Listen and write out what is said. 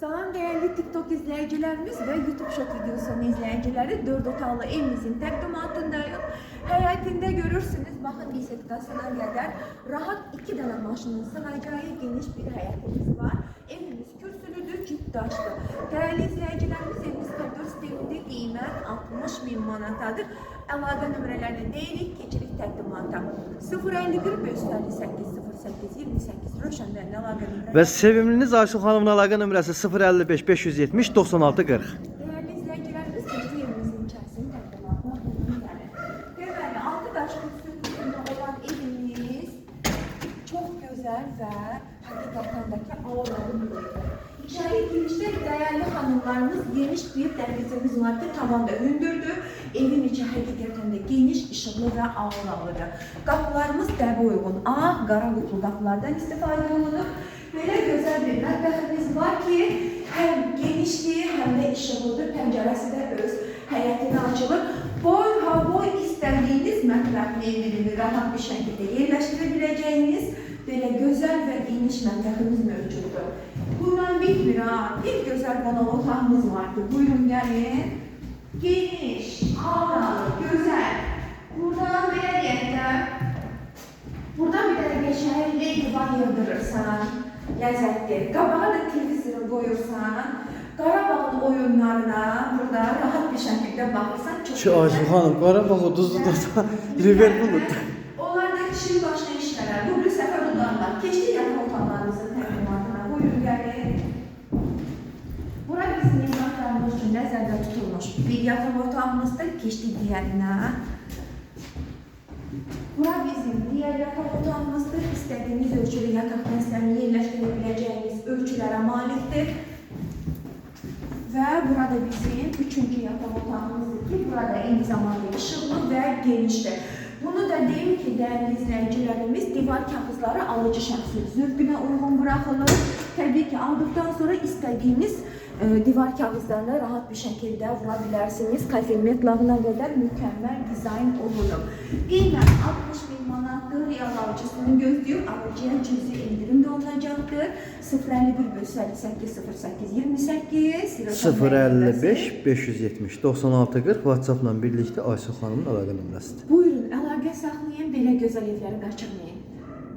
Salam değerli TikTok izleyicilerimiz ve YouTube Short videosunun izleyicileri, 4 otaqlı evimizin təqdimatındayım. Həyətində görürsünüz, baxın bisetkasına qədər rahat 2 dənə maşının sığacağı geniş bir həyətimiz var. Evimiz kürsülüdür, cüt daşlı. Değerli izleyicilerimiz, evimiz koridor sisteminde, qiymət 60 min manatadır. Əlaqə nömrələrini deyirik, keçirik təqdimata. 051 558 08 28 Rövşən bəyin əlaqə nömrələri. Və sevimliniz Aysu xanımın əlaqə nömrəsi 055 570 96 40. Değerli izleyicilerimiz, keçdi evimizin içərisinin təqdimatına buyurun gəlin. Deməli, altı daş kürsüsündə olan evimiz çox gözəl və həqiqətən də ki, auralı bir evdir. İçəri girişdə dəyərli xanımlarımız, geniş bir dəhlizimiz var ki, tavan da hündürdür. Evin içi həqiqətən də geniş, işıqlı və auralıdır. Qapılarımız dəbə uyğun ağ, qara qutlu qapılardan istifadə olunub. Belə gözəl bir mətbəximiz var ki, həm genişdir, həm də işıqlıdır. Pəncərəsi də öz həyətinə açılır. Boy ha boy istədiyiniz mətbəx mebelini rahat bir şəkildə yerləşdirə biləcəyiniz belə gözəl və geniş mətbəximiz mövcuddur. Bundan bitmir ha. Bir gözəl qonaq otağımız var ki, buyurun gəlin. Geniş, auralı, gözəl. Buradan belə deyək də, buradan bir dənə qəşəng divan yığdırırsan, ləzzətli. Qabağa da televizoru qoyursan, Qarabağın oyunlarına burada rahat bir şəkildə baxırsan, çox Şu Aysu gözəl. xanım Qarabağ uduzdu da Liverpool uddu. Onlar da kişinin başına işlərə. Bu bir səfər udarlar. Keçdik yataq otaqlarımızın təqdimatına. Buyurun gəlin. Bura bizim mehmanlarımız üçün nəzərdə tutulmuş bir yataq otağımızdır. Keçdik digərinə. Bura bizim digər yataq otağımızdır. İstədiyiniz ölçüdə yataq dəstlərini yerləşdirə biləcəyiniz ölçülərə malikdir. Və burada bizim üçüncü yataq otağımızdır ki, burada eyni zamanda işıqlı və genişdir. Bunu da deyim ki, dəyərli izləyicilərimiz, divar kağızları alıcı şəxsin zövqünə uyğun buraxılır. Təbii ki, aldıqdan sonra istədiyiniz divar kağızlarına rahat bir şəkildə vura bilərsiniz. Kafelmet lağına qədər mükəmməl dizayn olunub. Qiymət 60 min manatdır. Real alıcısını gözləyir. Alıcıya cüzi endirim də olunacaqdır. 051 558 08 28 055 570 96 40 WhatsApp-la birlikdə Aysu xanımın əlaqə nömrəsidir. Buyurun, əlaqə saxlayın, belə gözəl evləri qaçırmayın.